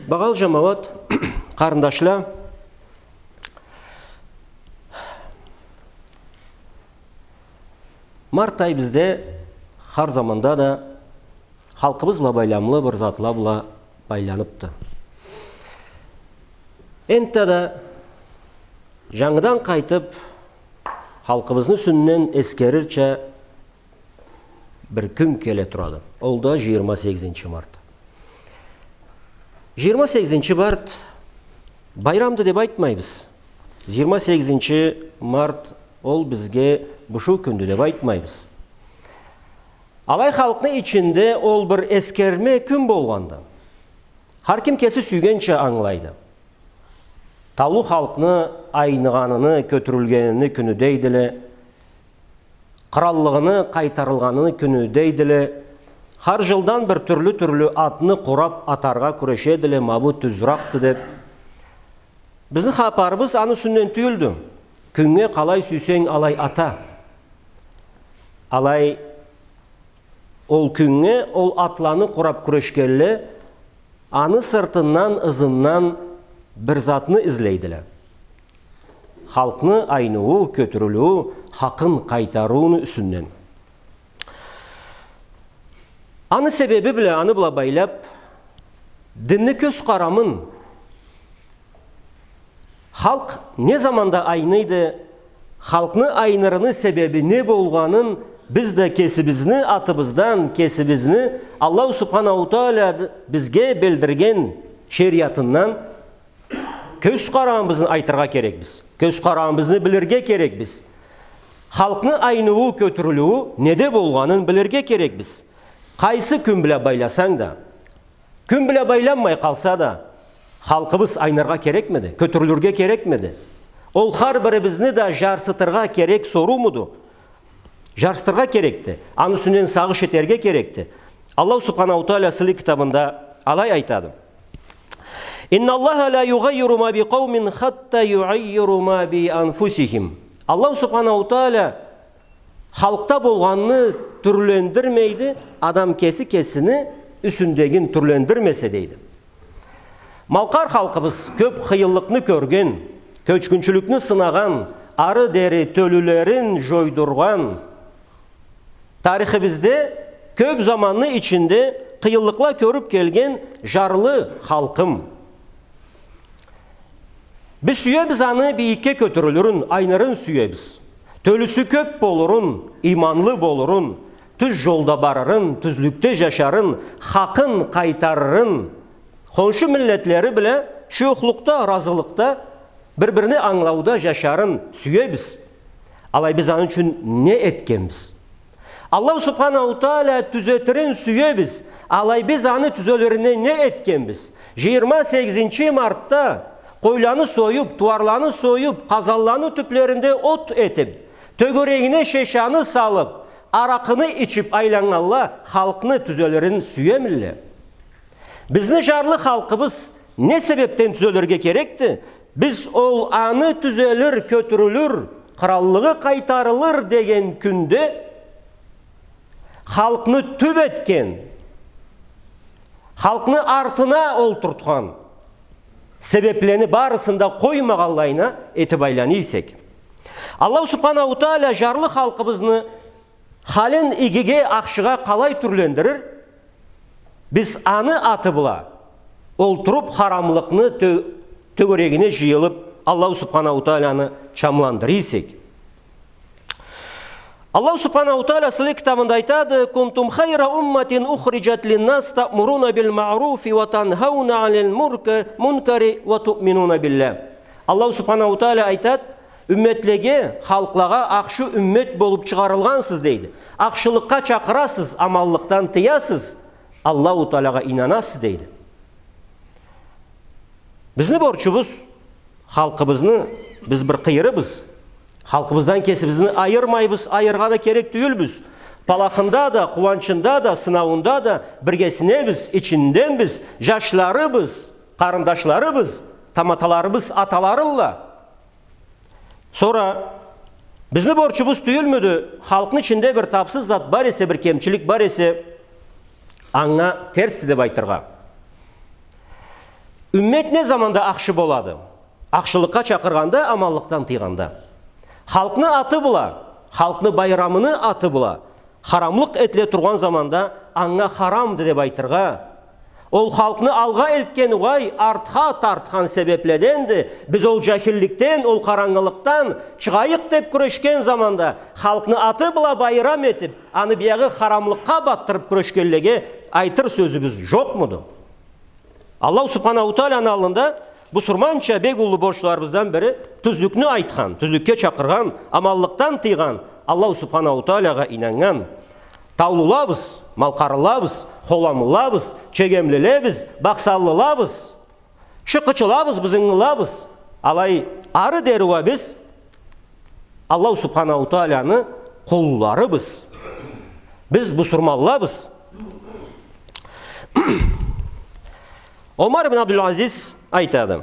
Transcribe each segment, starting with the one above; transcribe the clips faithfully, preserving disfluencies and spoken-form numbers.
Багъалы джамауат, къарындашла, март ай бизде хар заманда да халкъыбыз бла байламлы бир затла бла байланыбды. Энтда да джангыдан къайтыб, халкъыбызны юсюнден эсгерирча бир кюн келе турады. Ол да джыйырма сегизинчи март. Джыйырма сегизинчи март байрамды деб айтмайбыз. Джыйырма сегизинчи март ол бизге бушуу кюндю деб айтмайбыз. Алай халкъны ичинде ол бир эсгерме кюн болгъанды. Хар ким кеси сюйгенча ангылайды. Таулу халкъны айныгъаныны, кётюрюлгенини кюню дейдиле, къыраллыгъыны къайтарылгъаныны кюню дейдиле, хар джылдан бир тюрлю-тюрлю атны къураб атаргъа кюрешедиле, ма бу тюзюрекди деб. Бизни хапарыбыз аны юсюнден тюйюлдю. Кюннге къалай сюйсенг, алай ата. Алай ол кюннге ол атланы къураб кюрешгенле, аны сыртындан, ызындан бир затны излейдиле. Халкъны айныуу, кётюрюлюу, хакъын къайтарыуну юсюнден. Аны себеби бла, аны бла байлаб, динни кёз къарамын, халкъ не заманда айныйды, халкъны айнырыны себеби не болгъанын биз да кесибизни атыбыздан, кесибизни Аллаху Субханаху Тааля бизге билдирген шериатындан кёз къарамыбызны айтыргъа керекбиз. Кёз къарамыбызны билирге керекбиз. Халкъны айныуу, кётюрюлюу неде болгъанын билирге керекбиз. Къайсы кюн бла байласанг да, кюн бла байланмай къалса да, халкъыбыз айныргъа керекмиди, кётюрюлюрге керекмиди? Ол хар бирибизни да жарсытыргъа керек соруумуду? Жарсытыргъа керекди. Аны юсюнден сагъыш этерге керекди. Аллаху Субханаху Тааля сыйлы китабында алай айтады: «Инналлаха ля югъаййиру ма би къаумин хатта югъаййиру ма би анфусихим». Аллаху Субханаху Тааля халкъда болгъанны тюрлендирмейди, адам кеси кесини юсюндегин тюрлендирмесе, дейди. Малкъар халкъыбыз кёб къыйынлыкъны кёрген, кёчгюнчюлюкню сынагъан, ары дери тёлюлерин джойдургъан, тарихибизде кёб заманны ичинде къыйынлыкъла кёрюб келген джарлы халкъым. Биз сюебиз аны бийикге кётюрюлюрюн, айнырын сюебиз. Тёлюсю кёб болурун, ийманлы болурун, тюз джолда барырын, тюзлюкде джашарын, хакъын къайтарырын, хоншу миллетлери бла шуюхлукъда, разылыкъда, бир-бирини ангылауда джашарын сюебиз. Алай биз аны ючюн не этгенбиз? Аллаху Субханаху Тааля тюзетирин сюебиз. Алай биз аны тюзелирине не этгенбиз? Джыйырма сегизинчи мартда къойланы союб, тууарланы союб, къазанланы тюблеринде от этиб, тёгерегине шешаны салыб, аракъыны ичиб айланнганла халкъны тюзелирин сюемилле? Бизни джарлы халкъыбыз не себебден тюзелирге керекди? Биз ол аны тюзелир, кётюрюлюр, къыраллыгъы къайтарылыр деген кюнде халкъны тюб этген, халкъны артына олтуртхан себеблени барысын да къоймагъанлайына этиб айлана эсек. Аллаху Субханаху Тааля джарлы халкъыбызны халин игиге, ахшыгъа къалай тюрлендирир? Биз аны аты бла олтуруб, харамлыкъны тё-, тёгерегине джыйылыб, Аллаху Субханаху Тааляны чамландыра эсек. Аллаху Субханаху Тааля сыйлы китабында айтады: «Кунтум хайра умматин ухриджат линнас таъмуруна бил маъруфи ва танхауна анил мурка-, мункари ва туъминуна билля». Аллаху Субханаху Тааля айтады: «Умметлеге, халкълагъа ахшы уммет болуб чыгъарылгъансыз, — дейди. — Ахшылыкъгъа чакъырасыз, аманлыкъдан тыясыз, Аллаху Таалягъа ийнанасыз», — дейди. Бизни борчубуз халкъыбызны, биз бир къыйырыбыз. Халкъыбыздан кесибизни айырмайбыз, айыргъа да керек тюйюлбюз. Палахында да, къууанчында да, сынауунда да биргесинебиз, ичинденбиз, джашларыбыз, къарындашларыбыз, таматаларыбыз аталарылла. Сора бизни борчубуз тюйюлмюдю, халкъны ичинде бир тапсыз зат бар эсе, бир кемчилик бар эсе, анга терсди деб айтыргъа? Уммет не заманда ахшы болады? Ахшылыкъгъа чакъыргъанда, аманлыкъдан тыйгъанда. Халкъны аты бла, халкъны байрамыны аты бла харамлыкъ этиле тургъан заманда, анга харамды деп айтыргъа, ол халкъны алгъа элтген угъай артха тартхан себепледенди. Биз ол джахилликден, ол къарангылыкъдан чыгъайыкъ деп кюрешген заманда, халкъны аты бла байрам этип, аны биягъы харамлыкъгъа батдырып кюрешгенлеге айтыр сёзюбюз джокъмуду? Аллаху Субханаху Тааланы аллында бусурманча бек уллу борчларыбыздан бири тюзлюкню айтхан, тюзлюкге чакъыргъан, аманлыкъдан тыйгъан, Аллаху Субханаху Таалагъа ийнаннган. Таулулабыз, малкъарлылабыз, холамлылабыз, чегемлилебиз, баксанлылабыз, шыкъычылабыз, бызынгылабыз. Алай ары дери уа биз Аллаху Субханаху Тааланы къулларыбыз. Биз бусурманлабыз. Омар ибн Абдул Азиз айтады: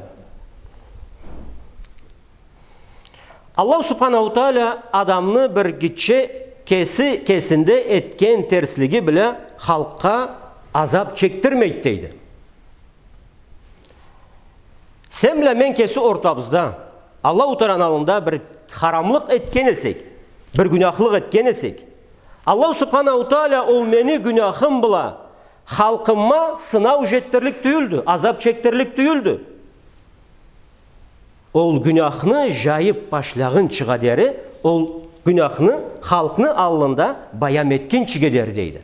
Аллаху Субханаху Таала адамны бир гитче кеси кесинде этген терслиги бла халкъгъа азап чекдирмейди, дейди. Сен бла мен кеси ортабызда Аллаху Тааланы аллында бир харамлыкъ этген эсек, бир гюняхлыкъ этген эсек, Аллаху Субханаху Таала ол мени гюняхым бла халкъыма сынау джетдирлик тюйюлдю, азап чекдирлик тюйюлдю. Ол гюняхны джайып башлагъынчыгъа дери, ол гюняхны халкъны аллында баям этгинчиге дери, дейди.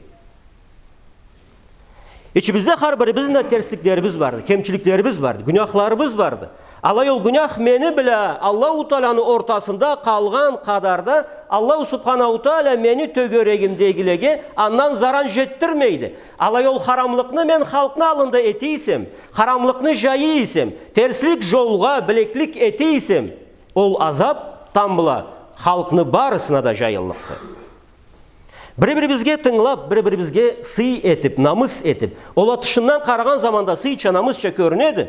Ичибизде хар бирибизни да терсликлерибиз барды, кемчиликлерибиз барды, гюняхларыбыз барды. Алай ол гюнях мени бла Аллаху Тааланы ортасында къалгъан къадарда, Аллаху Субханаху Таала мени тёгерегимдегилеге андан заран джетдирмейди. Алай ол харамлыкъны мен халкъны аллында эте эсем, харамлыкъны джая эсем, терслик джолгъа билеклик эте эсем, ол азап тамбла халкъны барысына да джайыллыкъды. Бири-бирибизге тынгылап, бири-бирибизге сый этип, намыс этип, ол а тышындан къарагъан заманда сыйча, намысча кёрюнеди.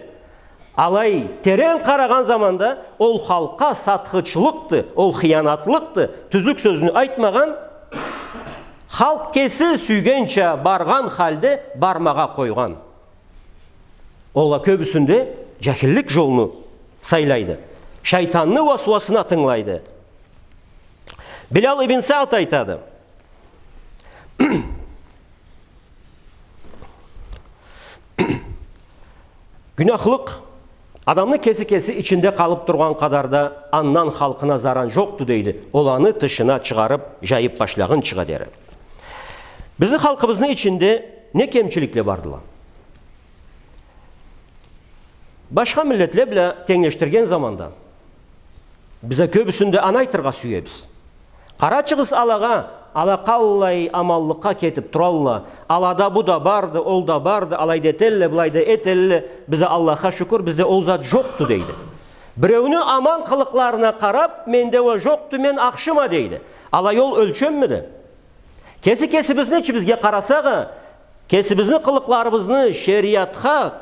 Алай терен къарагъан заманда ол халкъгъа сатхычлыкъды, ол хыянатлыкъды, тюзлюк сёзню айтмагъан, халкъ кеси сюйгенча баргъан халде бармагъа къойгъан. Ол а кёбюсюнде джахиллик джолну сайлайды. Шайтанны уасуасына тынгылайды. Билал ибн Саад айтады: Гюняхлыкъ адамны кеси-кеси ичинде къалып тургъан къадарда андан халкъына заран джокъду, дейди, ол аны тышына чыгъарып, джайып башлагъынчыгъа дери. Бизни халкъыбызны ичинде не кемчиликле бардыла? Башха миллетле бла тенглешдирген заманда, биз а кёбюсюнде аны айтыргъа сюебиз. Къарачыгъыз алагъа, ала къаллай аманлыкъгъа кетип туралла, алада бу да барды, ол да барды, алай да этелле, былай да этелле, биз а, Аллахха шукур, бизде ол зат джокъду, дейди. Биреуню аман къылыкъларына къарап, менде уа джокъду, мен ахшыма, дейди. Алай ол ёлчеммиди? Кеси кесибизни ичибизге къарасакъ а, кесибизни къылыкъларыбызны шериатха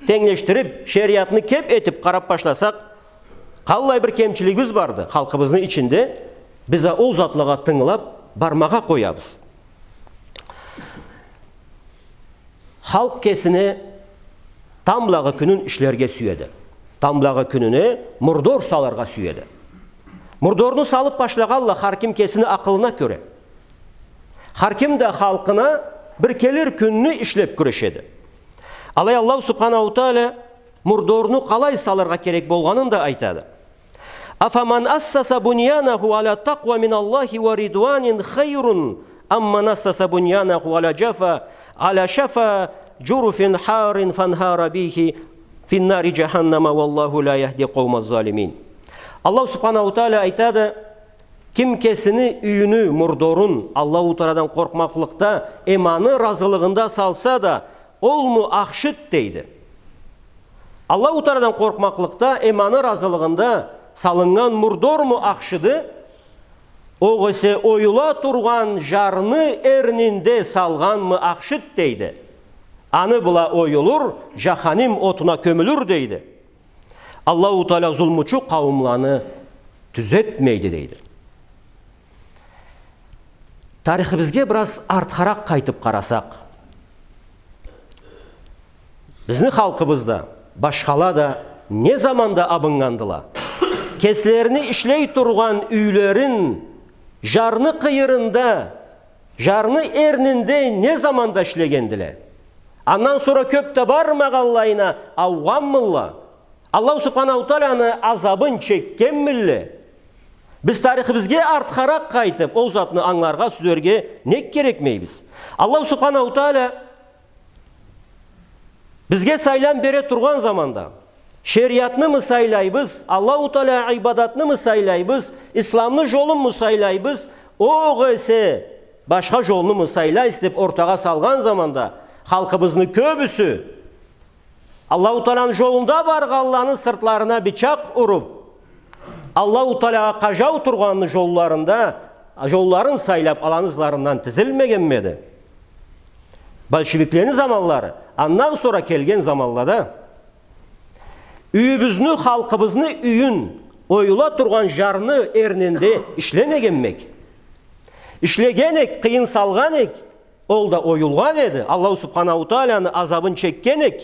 тенглешдирип, шериатны кеп этип къарап башласакъ, къаллай бир кемчилигибиз барды халкъыбызны ичинде, биз а ол затлагъа тынгылап бармагъа къоябыз. Халкъ кесине тамблагъы кюнюн ишлерге сюеди. Тамблагъы кюнюне мурдор салыргъа сюеди. Мурдорну салып башлагъалла хар ким кесини акъылына кёре. Хар ким да халкъына бир келир кюнню ишлеп кюрешеди. Алай Аллаху Субханаху Таала мурдорну къалай салыргъа керек болгъанын да айтады. أفمن أسس بنيانه على تقوى من الله ورضوان خير أم من أسس بنيانه على جفا، على شفا جرف هار فانهار به في نار جهنم والله لا يهدي القوم الظالمين. Аллаху Субханаху Таала айтады: ким кесини юйюню мурдорун Аллаху Тааладан къоркъмакълыкъда эм аны ыразылыгъында салса да, олму ахшыды, дейди. Аллаху Тааладан къоркъмакълыкъда эм аны ыразылыгъында салыннган мурдорму ахшыды, огъесе оюла тургъан жарны эрнинде салгъанмы ахшыды, дейди. Аны бла оюлур, джаханим отуна кёмюлюр, дейди. Аллаху Таала зулмучу къауумланы тюзетмейди, дейди. Тарихибизге бираз артхаракъ къайтып къарасакъ, бизни халкъыбыз да, Башхала да не заманда абыннгандыла? Кеслерини ишлей тургъан юйлерин жарны къыйырында, жарны эрнинде не заманда ишлегендиле? Андан сора кёп да бармагъанлайына аугъанмыдыла? Аллаху Субханаху Тааланы азабын чекгенмидиле? Биз тарихибизге артхаракъ къайтып, ол затны ангыларгъа, сюзерге нек керекмейбиз? Аллаху Субханаху Таала бизге сайлам бере тургъан заманда, шериатнымы сайлайбыз, Аллаху Таала ибадатнымы сайлайбыз, исламны жолунму сайлайбыз, огъесе башха жолнуму сайлайбыз деп ортагъа салгъан заманда, халкъыбызны кёбюсю Аллаху Тааланы жолунда баргъанланы сыртларына бычакъ уруп, Аллаху Таалагъа къажау тургъанны жолларында, жолларын сайлап, аланы ызларындан тизилмегенмиди? Большевиклени заманлары, андан сора келген заманлада юйюбюзню, халкъыбызны юйюн оюла тургъан жарны эрнинде ишлемегенмек. Ишлеген эк, къыйын салгъан эк, ол да оюлгъан эди. Аллаху Субханаху Тааланы азабын чекген эк.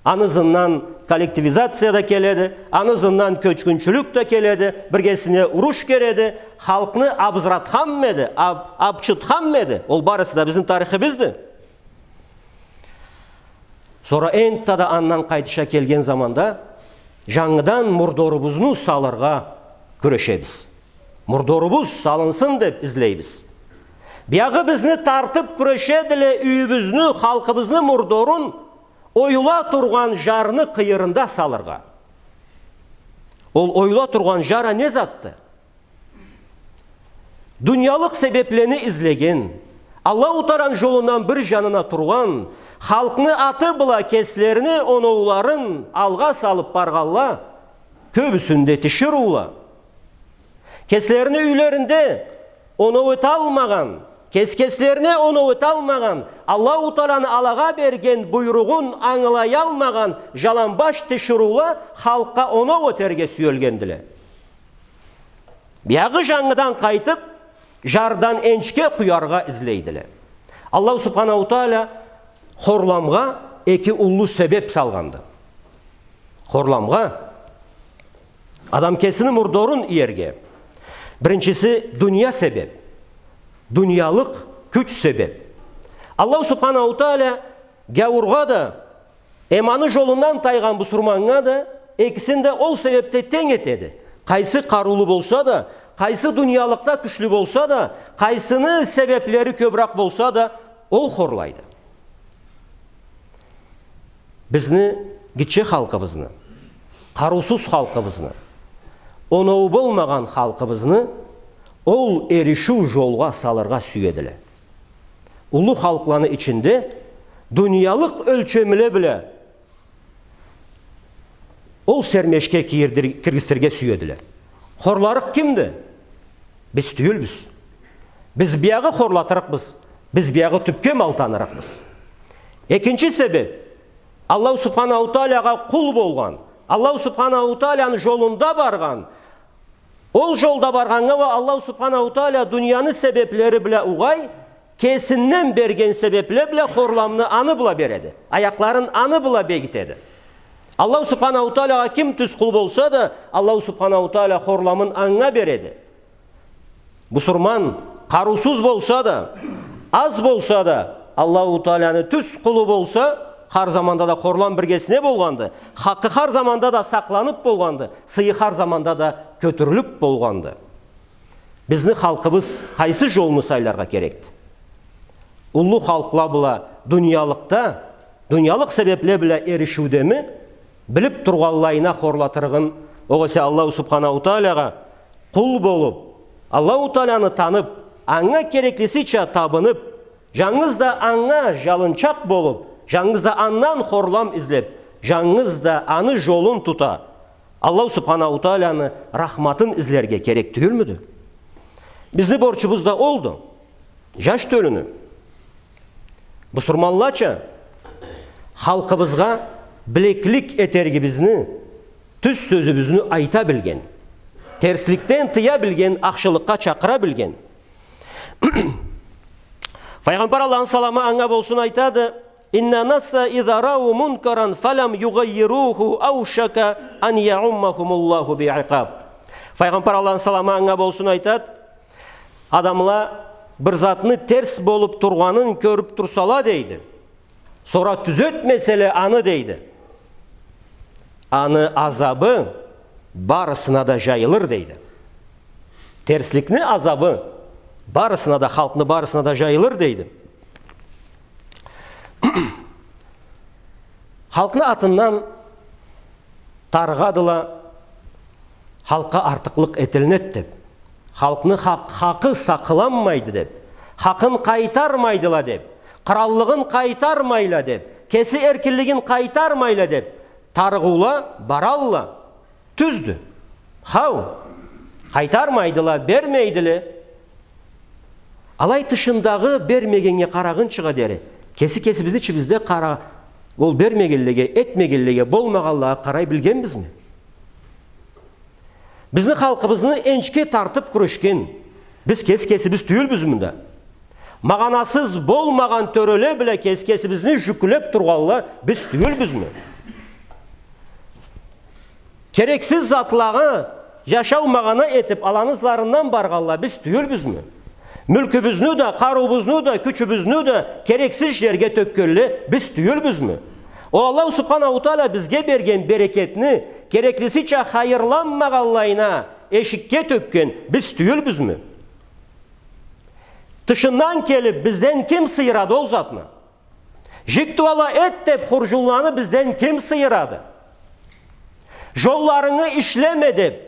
Аны ызындан коллективизация да келеди, аны ызындан кёчгюнчюлюк да келеди, биргесине уруш келеди, халкъны абызратханмы эди, аб-, абчытханмы эди? Ол барысы да бизни тарихибизди. Сора энтта да андан къайтыша келген заманда, жангыдан мурдорубузну салыргъа кюрешебиз. Мурдорубуз салынсын деп излейбиз. Биягъы бизни тартып кюрешедиле юйюбюзню, халкъыбызны мурдорун оюла тургъан жарны къыйырында салыргъа. Ол оюла тургъан жар а не затды? Дуниялыкъ себеплени излеген, Аллаху Тааланы жолундан бир жанына тургъан, халкъны аты бла, кеслерини оноуларын алгъа салып баргъанла, кёбюсюнде тиширыула. Кеслерини юйлеринде оноу эталмагъан, кес-кеслерине оноу эталмагъан, Аллаху Тааланы алагъа берген буйругъун ангылаялмагъан жаланбаш тиширыула халкъгъа оноу этерге сюелгендиле. Биягъы жангыдан къайтып, жардан энчге къуяргъа излейдиле. Аллаху Субханаху Таала хорламгъа эки уллу себеп салгъанды. Хорламгъа, адам кесини мурдорун иерге. Биринчиси дуния себеп. Дуниялыкъ кюч себеп. Аллаху Субханаху Таала гяуургъа да, эманы жолундан тайгъан бусурманнга да, экисин да ол себепде тенг этеди. Къайсы къарыулу болса да, къайсы дуниялыкъда кючлю болса да, къайсыны себеплери кёбюрек болса да, ол хорлайды. Бизни гитче халкъыбызны, къарыусуз халкъыбызны, оноуу болмагъан халкъыбызны ол эришиу жолгъа салыргъа сюедиле. Уллу халкъланы ичинде дуниялыкъ ёлчемле бла ол сермешге кирдир-, киргизтирге сюедиле. Хорларыкъ кимди? Биз тюйюлбюз. Биз биягъы хорлатырыкъбыз. Биз биягъы тюпге малтанырыкъбыз. Экинчи себеп, Аллаху Субханаху Таалагъа къул болгъан, Аллаху Субханаху Тааланы жолунда баргъан, ол жолда баргъаннга уа Аллаху Субханаху Таала дунияны себеплери бла угъай, кесинден берген себепле бла хорламны аны бла береди. Аякъларын аны бла бегитеди. Аллаху Субханаху Таалагъа ким тюз къул болса да, Аллаху Субханаху Таала хорламын анга береди. Бусурман къарыусуз болса да, аз болса да, Аллаху Тааланы тюз къулу болса, хар заманда да хорлам биргесине болгъанды. Хакъы хар заманда да сакъланып болгъанды. Сыйы хар заманда да кётюрюлюп болгъанды. Бизни халкъыбыз къайсы жолну сайларгъа керекди? Уллу халкъла бла дуниялыкъда, дуниялыкъ себепле бла эришиудеми, билип тургъанлайына хорлатырыгъын, огъесе Аллаху Субханаху Таалагъа къул болуп, Аллаху Тааланы танып, анга кереклисича табынып, жангыз да анга жалынчакъ болуп, жангыз да андан хорлам излеп, жангыз да аны жолун тута, Аллаху Субханаху Тааланы рахматын излерге керек тюйюлмюдю? Бизни борчубуз да олду. Жаш тёлюню, бусурманлача, халкъыбызгъа билеклик этеригибизни, тюз сёзюбюзню айта билген, терсликден тыя билген, ахшылыкъгъа чакъыра билген. Файгъамбар, Аллахны саламы анга болсун, айтады: إن الناس إذا رأوا منكرا فلم يغيروه أوشك أن يعمهم الله بعقاب. Файгъамбар, Аллахны саламы анга болсун, айтады: адамла бир затны терс болуп тургъанын кёрюп турсала, дейди, сора тюзетмеселе аны, дейди, аны азабы барысына да жайылыр, дейди. Терсликни азабы барысына да, халкъны барысына да жайылыр, дейди. Халкъны атындан тарыгъадыла, халкъгъа артыкълыкъ этилинеди деп, халкъны хакъ-, хакъы сакъланмайды деп, хакъын къайтармайдыла деп, къраллыгъын къайтармайла деп, кеси эркинлигин къайтармайла деп тарыгъыула баралла. Тюздю. Хау, къайтармайдыла, бермейдиле. Алай тышындагъы бермегеннге къарагъынчыгъа дери, кеси-кесибизни ичибизде къара-, ол бермегенлеге, этмегенлеге, болмагъанлагъа къарай билгенбизми? Бизни халкъыбызны энчге тартып кюрешген биз кеси-кесибиз тюйюлбюзмю да? Магъанасыз болмагъан тёреле бла кеси-кесибизни жюклеп тургъанла биз тюйюлбюзмю? Керексиз затлагъа жашау магъана этип, аланы ызларындан баргъанла биз тюйюлбюзмю? Мюлкюбюзню да, къарыуубузну да, кючюбюзню да керексиз жерге тёкгенле биз тюйюлбюзмю? Ол Аллаху Субханаху Тааля бизге берген берекетни кереклисича хайырланмагъанлайына эшикге тёкген биз тюйюлбюзмю? Тышындан келип, бизден ким сыйырады ол затны? Жик тууала эт деп, хуржунланы бизден ким сыйырады? Жолларынгы ишлеме деп,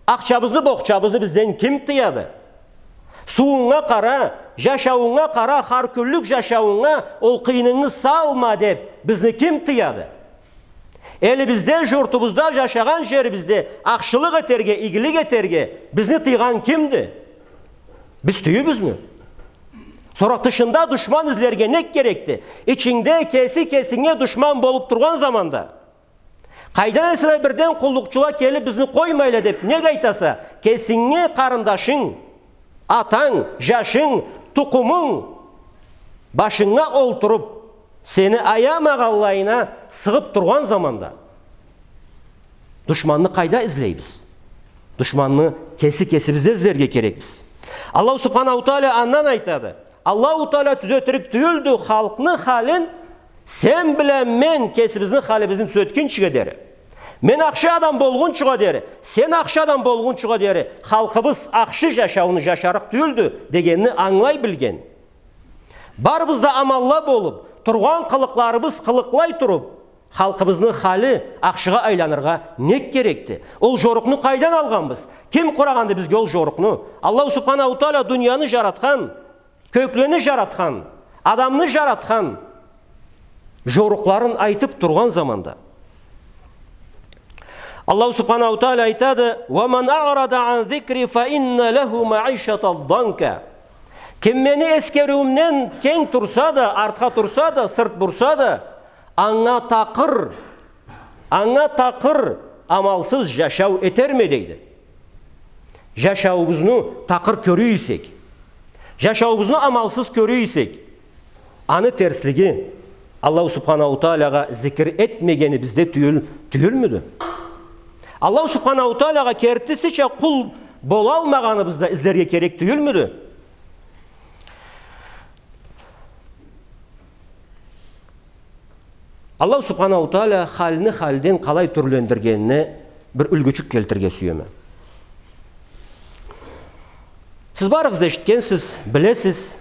акъчабызны, бохчабызны бизден ким тыяды? Сууунга къара, жашауунга къара, хар кюнлюк жашауунга ол къыйынынгы салма деп, бизни ким тыяды? Элибизде, журтубузда, жашагъан жерибизде ахшылыкъ этерге, игилик этерге бизни тыйгъан кимди? Биз тюйюлбюзмю? Сора тышында душман излерге нек керекди? Ичингде кеси кесинге душман болуп тургъан заманда, къайдан эсе да бирден къуллукъчула келип, бизни къоймайла деп нек айтаса, кесинге къарындашынг, атанг, жашынг, тукъумунг башынга олтуруп, сени аямагъанлайына сыгъып тургъан заманда, душманны къайда излейбиз? Душманны кеси кесибизде излерге керекбиз. Аллаху Субханаху Тааля андан айтады: Аллаху Тааля тюзетирик тюйюлдю халкъны халин сен бла мен кесибизни халибизни тюзетгинчиге дери. Мен ахшы адам болгъунчугъа дери, сен ахшы адам болгъунчугъа дери халкъыбыз ахшы жашауну жашарыкъ тюйюлдю дегенни ангылай билген. Барыбыз да аманла болуп, тургъан къылыкъларыбыз къылыкълай туруп, халкъыбызны хали ахшыгъа айланыргъа нек керекди? Ол жорукъну къайдан алгъанбыз? Ким къурагъанды бизге ол жорукъну? Аллаху Субханаху Тааля дунияны жаратхан, кёклени жаратхан, адамны жаратхан жорукъларын айтып тургъан заманда, Аллаху Субханаху Тааля айтады: ومن أعرض عن ذكري فإن له معيشة ضنكا. Ким мени эсгериуюмден кенг турса да, артха турса да, сырт бурса да, анга такъыр, анга такъыр амалсыз жашау этерме, дейди. Жашауубузну такъыр кёре эсек, жашауубузну амалсыз кёре эсек, аны терслиги Аллаху Субханаху Тааляга зикир этмегенибизде тюйюл, тюйюлмюдю? Аллаху Субханаху Тааляга кертисича къул болалмагъаныбызда излерге керек тюйюлмюдю? Аллаху Субханаху Тааля хални халден къалай тюрлендиргенине бир юлгючюк келтирирге сюеме. Сиз барыгъыз да эшитгенсиз, билесиз.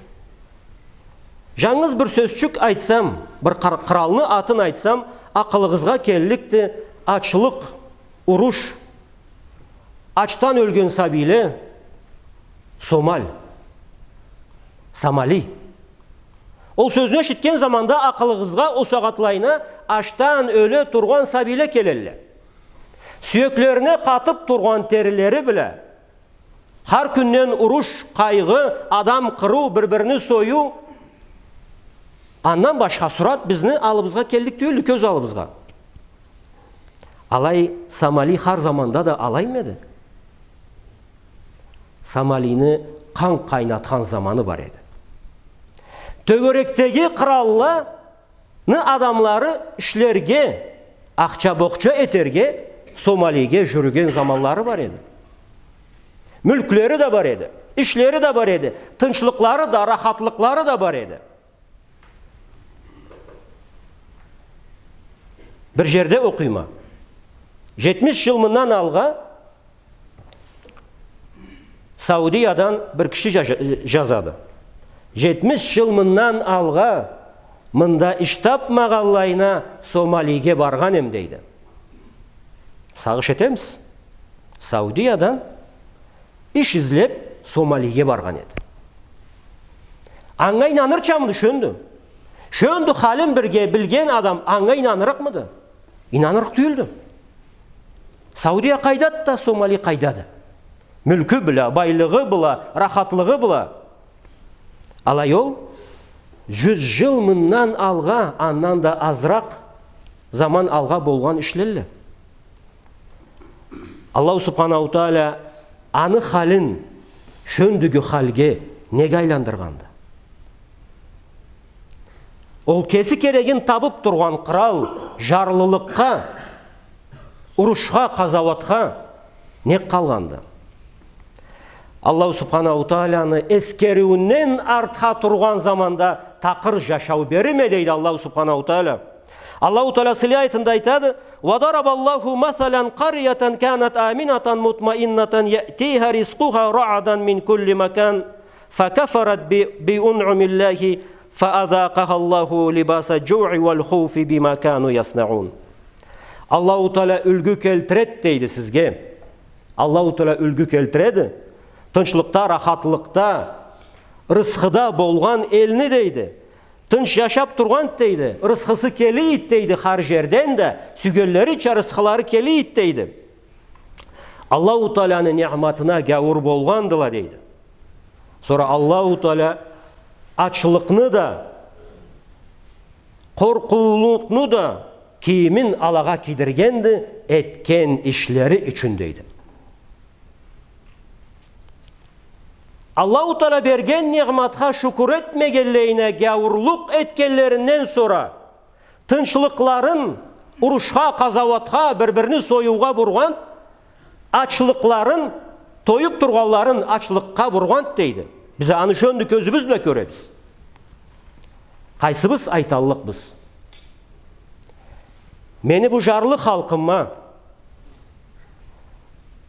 Жангыз бир сёзчюк айтсам, бир къыр-, къралны атын айтсам, акъылыгъызгъа келликди ачлыкъ, уруш, ачдан ёлген сабийле, Сомаль, Сомали. Ол сёзню эшитген заманда акъылыгъызгъа ол сагъатлайына ачдан ёле тургъан сабийле келелле. Сюеклерине къатып тургъан терилери бла, хар кюнден уруш, къайгъы, адам къырыу, бир-бирини союу. Андан башха сурат бизни аллыбызгъа келлик тюйюлдю, кёз аллыбызгъа. Алай Сомали хар заманда да алаймы эди? Сомалини къан къайнатхан заманы бар эди. Тёгерекдеги къралла Ны адамлары ишлерге, ахча-бохча этерге Сомалиге жюрюген заманлары бар эди. Мюлклери да бар эди, ишлери да бар эди, тынчлыкълары да, рахатлыкълары да бар эди. Бир жерде окъуйма. Жетмиш жыл мындан алгъа Саудиядан бир киши жа-, жазады. Жетмиш жыл мындан алгъа мында иш тапмагъанлайына Сомалиге баргъан эм, дейди. Сагъыш этемиз? Саудиядан иш излеп Сомалиге баргъан эди. Анга ийнанырчамыды шёндю? Шёндю халин бирге билген адам анга ийнанырыкъмыды? Ийнанырыкъ тюйюлдю. Саудия къайдады да, Сомали къайдады. Мюлкю бла, байлыгъы бла, рахатлыгъы бла. Алай ол, жюз жыл мындан алгъа, андан да азыракъ заман алгъа болгъан ишлелле. Аллаху Субханаху Тааля аны халин шёндюгю халге неге айландыргъанды? Ол кеси керегин табып тургъан къырал, жарлылыкъгъа, урушха, къазауатха нек къалгъанды? Аллаху Субханаху Тааляны эскериуюнден артха тургъан заманда такъыр жашау берирме, дейди Аллаху Субханаху Тааля. Аллаху Тааля сыйлы аятында айтады: وضرب الله مثلا قرية كانت آمنة مطمئنة يأتيها رزقها رغدا من كل مكان فكفرت ب-، بأنعم الله فأذاقها الله لباس الجوع والخوف بما كانوا يصنعون. Аллаху Тааля юлгю келтиреди, дейди, сизге. Аллаху Тааля юлгю келтиреди. Тынчлыкъда, рахатлыкъда, рысхыда болгъан элни, дейди. Тынч жашап тургъанды, дейди. Рысхысы келийди, дейди, хар жерден да. Сюйгенлерича рысхылары келийди, дейди. Аллаху Тааляны ниъматына гяуур болгъандыла, дейди. Сора Аллаху Тааля ачлыкъны да, къоркъуулукъну да кийимин алагъа кийдиргенди, этген ишлери ючюн, дейди. Аллаху Тааля берген ниъматха шукур этмегенлейине гяуурлукъ этгенлеринден сора, тынчлыкъларын урушха, къазауатха, бир-бирини союугъа бургъан, ачлыкъларын, тоюп тургъанларын ачлыкъгъа бургъан, дейди. Биз аны шёндю кёзюбюз бла кёребиз. Къайсыбыз айталлыкъбыз? Мени бу жарлы халкъыма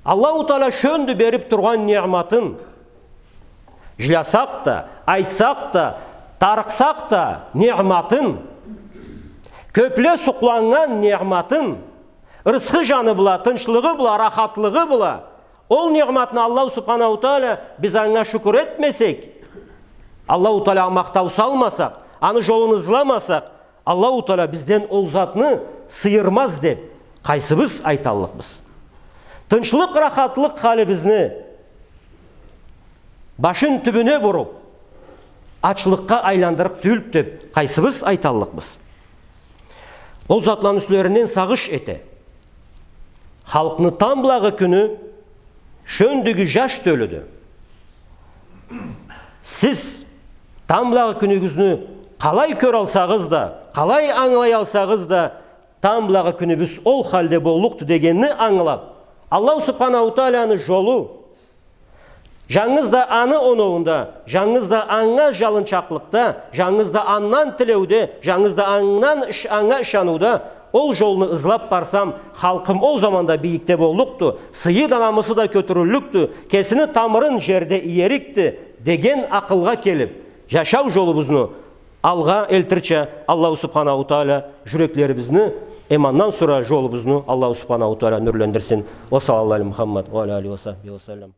Аллаху Тааля шёндю берип тургъан ниъматын, жилясакъ да, айтсакъ да, тарыкъсакъ да ниъматын, кёпле сукъланнган ниъматын, рысхы жаны бла, тынчлыгъы бла, рахатлыгъы бла, ол ниъматны Аллаху Субханаху Тааля, биз анга шукур этмесек, Аллаху Тааля махтау салмасакъ, аны жолун ызламасакъ, Аллаху Тааля бизден ол затны сыйырмаз деп, къайсыбыз айталлыкъбыз? Тынчлыкъ, рахатлыкъ халибизни башын тюбюне буруп, ачлыкъгъа айландырыкъ тюйюлдю деп, къайсыбыз айталлыкъбыз? Ол затланы юслеринден сагъыш эте. Халкъны тамблагъы кюню шёндюгю жаш тёлюдю. Сиз тамблагъы кюнюгюзню къалай кёралсагъыз да, къалай ангылаялсагъыз да, тамблагъы кюнюбюз ол халде боллукъду дегенни ангылап, Аллаху Субханаху Тааляны жолу, жангыз да аны оноуунда, жангыз да анга жалынчакълыкъда, жангыз да андан тилеуде, жангыз да андан ыш-, анга ышаныуда, ол жолну ызлап барсам, халкъым ол заманда бийикде боллукъду, сыйы да, намысы да кётюрюллюкдю, кесини тамырын жерде иерикди, деген акъылгъа келип, жашау жолубузну алгъа элтирча Аллаху Субханаху Тааля жюреклерибизни, эм андан сора жолубузну Аллаху Субханаху Тааля нюрлендирсин. Ва саллаллаху аля Мухаммад ва аля алихи ва сахбихи ва саллам.